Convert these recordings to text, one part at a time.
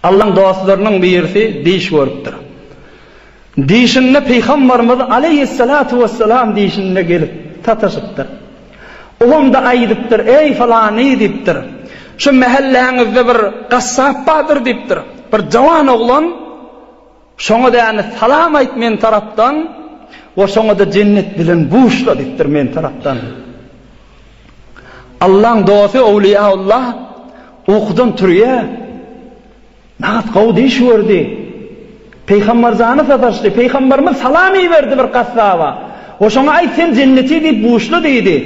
Allaň dostlarynyň birisi diş görüpdir. Dişinde Pygambarymyz aleýhissalatu wessalam dişinde gelip sataşypdyr. Oňam-da aýdypdyr, Eý, falany diýipdir. Şu mähelläňizde bir gassap bardyr diýipdir. Bir jawan oglan, şoňa däni salam aýt men tarapdan we şoňa-da jennet bilen buşla diýipdir men tarapdan. Allaň dosty Owliýaullah ukudan turýar. Nagt gowy diş gördi. Pygamberjana sataşdy. Pygamberimiz salam iberdi bir gassaba. O şoňa aýt sen jenneti diýip buşla diýdi.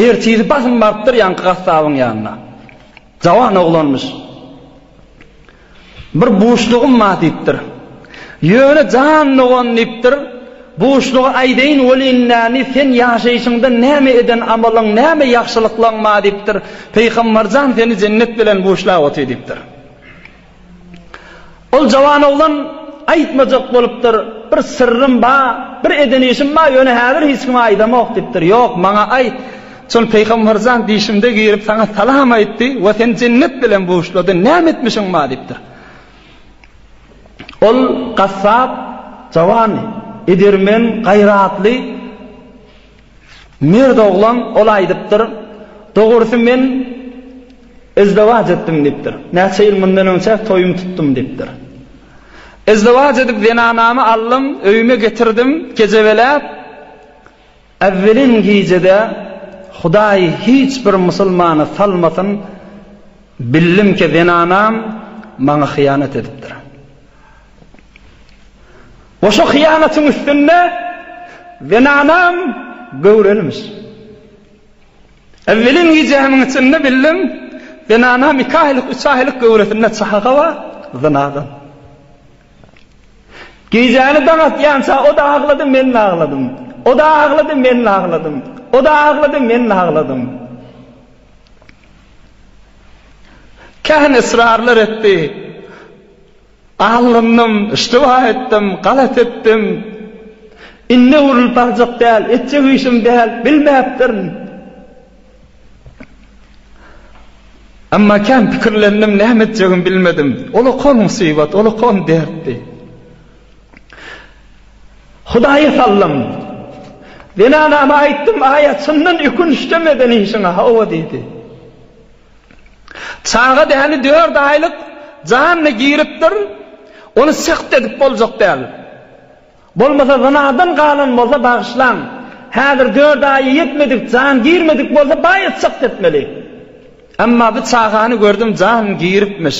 Ertiri basym barypdyr ýaňky gassabyň ýanyna. Jawan oglanmyş. Bir buşlugym bar diýipdir. Ýöne jan dogan diýipdir, buşlugy aýdaýyn welin näni sen ýaşaýşyňda näme eden amalyň, näme ýagşylyklaň bar diýipdir. Pygamberjan seni jennet bilen buşlap otyr diýipdir. Ol jawan oglan aýtmajak bolupdyr, bir syrrym bar, bir eden işim bar, ýöne häzir hiç kime aýdamok diýipdir. Ýok, maňa aýt. Şol Pygamberjan dişimde girip saňa salam aýtdy we seni jennet bilen buşlady, näme etmişiň bar diýipdir. Ol gassap, jawan, edermen, gaýratly, Merd oglan ol aýdypdyr, Dogrusy men izdiwaç etdim diýipdir. Näçe ýyl mundan öňçä toýum tutdum diýipdir. Izdiwaç edip zenanamy aldym, öýüme getirdim, kejebeläp, äwwelin gijede Hudaý hiç bir musulmana salmasyn, bildim ki zenanam maňa hyýanat edipdir. Goşa hyýanatyň üstünde zenanam göwrelimiş. Ewwelin gijämiň içinde bildim, zenanam iki aýlyk, üç aýlyk göwresinde çaga bar, zynadan. Gijäni daň atýança o-da aglady, men-de agladym. O-da aglady, men-de agladym. O-da aglady, men-de agladym. Kän ysrarlar etdi. Allandym, iştiba etdim, galat etdim. Indi öwrülip barjak däl, etjek işim däl, bilmäpdirin. Emma kän pikirlendim, näme etjegimi bilmedim. Ol-a musybat, ol-a dertdi. Hudaýa saldym. Zenanama aýtdym, Aýa, çyndan ökünçdem eden işiňe, hawa diýdi. Çaga däli dört aýlyk janyna giripdir, ony sakt edip boljak däl. Bolmasa zynadan galan bolsa bagyşlaň. Häzir dört aýa ýetmedik, jan girmedik bolsa baýat sakt etmeli. Emma bu çagany gördüm jan giripmiş.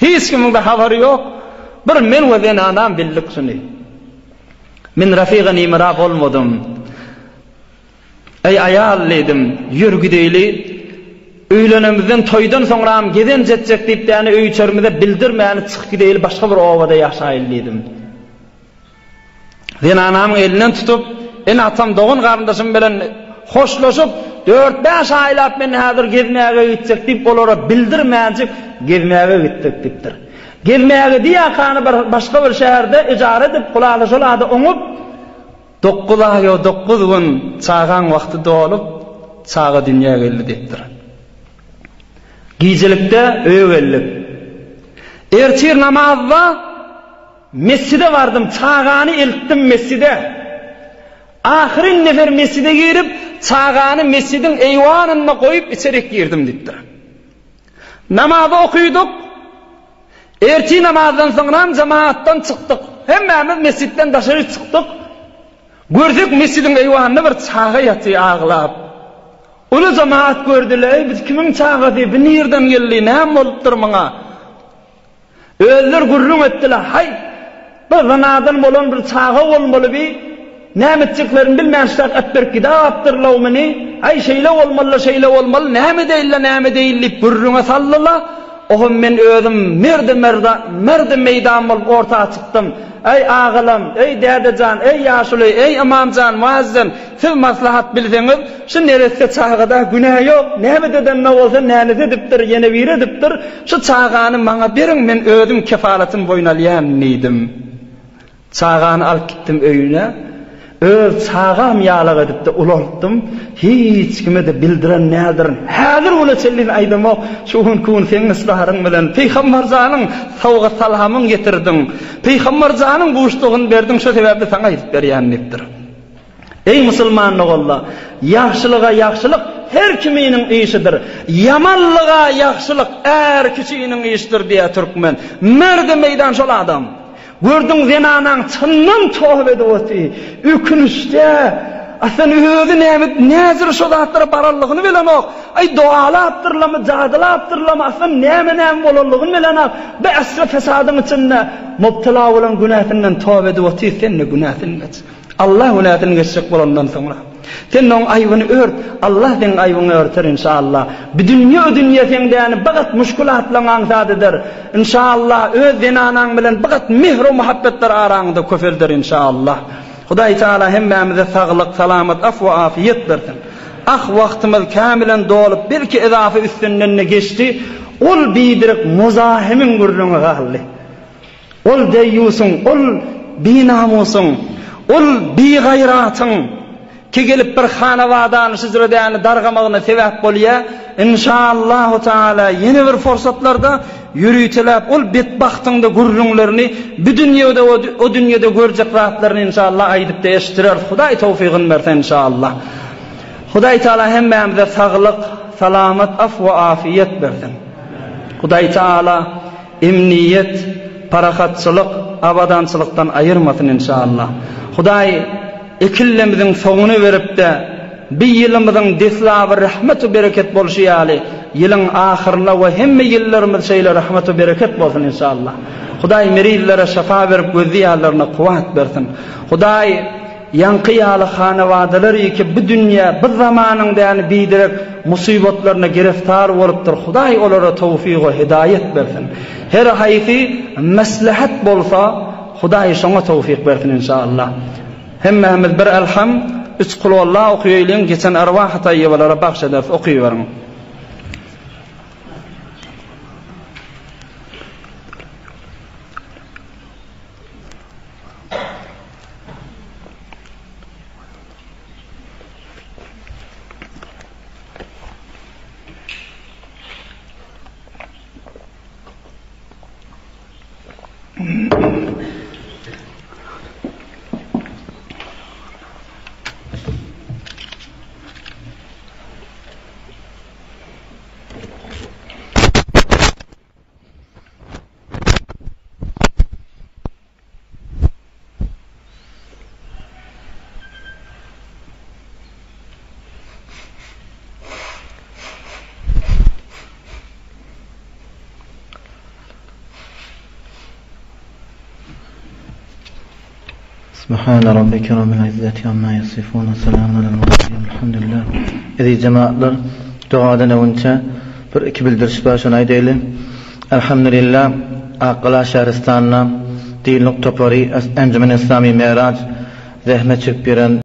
Hiç kimiň-de habary ýok. Bir men we zenanam bildik şuny. Men Rafiga Nimira bolmadym. Eý, aýal, diýdim, ýör gideýli. Öýlenemizden, toýdan soňram gezenç etjek diýip däne öý-içerimize bildirmäni çykyp gideýli, başga bir obada ýaşaýly diýdim. Zenanamyň elinden tutup, ene-atam, dogan-garyndaşym bilen hoşlaşyp, dört-bäş aýlap men häzir gezmäge gitjek diýip, olara bildirmänjik gezmäge gitdik diýipdir. Gezmäge diýakany bir başga bir şäherde ijara edip, hulasa şol ada oňup, Dokguz aý-u dokguz gün çagaň wagty dolup, çaga dünýä geldi diýipdir. Gijelikde öýe geldik. Ertir namazda mesjide bardym, çagany eltdim mesjide. Ahyryn nefer mesjide girip, çagany mesjidiň eýwanynda goýup içerik girdim diýipdir. Namazy okydyk. Ertir namazdan soňram jemaatdan çykdyk. Hemmämiz mesjitden daşary çykdyk. Görsek mesjidiň eýwanynda bir çaga ýatyr aglap. Uly jemaat gördüler, Eý, biz kimiň çagasy, bu nirden geldi, näme bolupdyr muňa? Özleri gürrüň etdiler, Haý, bir zynadan bolan bir çaga bolmaly bi, Näme etjeklerini bilmän şurak äpberip gidäpdirler muny. Aý, şeýle bolmaly-la, şeýle bolmaly, näme edeýin-le, näme edeýin diýip gürrüňe saldylar. Ohm men özüm merdi-merda, merdi-meýdan bolup orta çykdym. Eý, agalam, eý, däde jan, eý, ýaşuly, eý, ymam jan, muazzin, siz maslahat bilseňiz, şu neresse çagada günä ýok, näme edende bolsa nänesi edipdir, ýene biri edipdir, şu çagany maňa beriň, men özüm kefalatyny boýun alýan diýdim. Çagany alyp gitdim öýüne. Öz çagam ýalak edip-de ulaltdym. Hiç kime-de bildiren däldirin. Häzir güne çenli aýdamok. Şu günki gün seň ysraryň bilen Pygamber janyň sowgat-salamyň getirdiň. Pygamber janyň buşlugyny berdiň, şo sebäpli saňa aýdyp berýän diýipdir. Eý musulman doganlar! Ýagşylyga ýagşylyk her kiminiň işidir. Ýamanlyga ýagşylyk är kişiniň işidir diýýär türkmen. Merdi meýdan şol adam. Gördüň zenanaň çyndan toba edip oty. Ökünişde. Aslynda özi näme näzir şo zatlara baranlygyny bilenok. Aý dogalapdyrlamy, jadylapdyrlamy, aslynda näme näme bolanlygyny bilenok. Bi asry fesadyň içinde mubtala bolan günäsinden toba edip oty, sen-de günäsini geç. Allah günäsini geçjek bolandan soňra. Sen oň aýbyny ört, Allah seň aýbyňy örter inşallah. Bi dünýe o dünýe seň däni bir gat muşkulatlaň aňsat eder. Inşallah öz zenanaň bilen bir gat mehr-u muhabbetler araňyzda köpelder inşallah. Hudaý Teala hemmämize saglyk, salamat, af we afiýet bersin. Ah wagtymyz kämilen dolup belki ezafa üstünden-de geçdi, ol biderek muzahimiň gürrüňi galdy. Ol deýýusyň, ol binamusyň, ol bigaýratyň ki gelip bir hanabadany şüjredäni dargamagyna sebäp bolýa, inşaallahu taala ýene bir forsatlarda ýöriteläp ol betbagtyňda gürrüňlerini bu dünýede o dünýede görjek zatlaryny inşaallah aýdypda eşitdireris Hudaý towfygyny berse inşaallah. Hudaý taala hemmämize saglyk, salamat, af we afiýet bersin. Hudaý taala Emniýet, parahatçylyk, abadançylykdan aýyrmasyn enşalla. Hudaý ekillemiziň soňuny beripde, bi ýylymyzyň deslaby rahmet-u bereket bolşy ýaly, ýylyň ahyryna we hemme ýyllarymyz şeýle rahmet-u bereket bolsun enşalla. Hudaý merizlere şyfa berip gözli ýallaryna kuwwat bersin. Hudaý Ýaňky ýaly hanabadalar ki bu dünýä, bu zamanyň däni biderek musybatlaryna giriftar bolupdyr, Hudaý olara towfyg-u hidaýat bersin. Her haýsy meslehet bolsa, Hudaý şoňa towfyk bersin inşallah. Hemmämiz bir Elham, üç Kulwallah okaýaýlyň, geçen arwah-y taýýybalara bagş ederis, okyberiň. Subhane rabbike rabbil izzeti amma ýasifun we selamun alel murselin elhamdülillah. Eziz jemaatlar, dogadan öňünçä bir iki bildiriş bar, şony aýdaýly. Elhamdülillah, Akgala şähristanda Dinlik topary Enjümen Islami Meraj zähmet çekip ýören.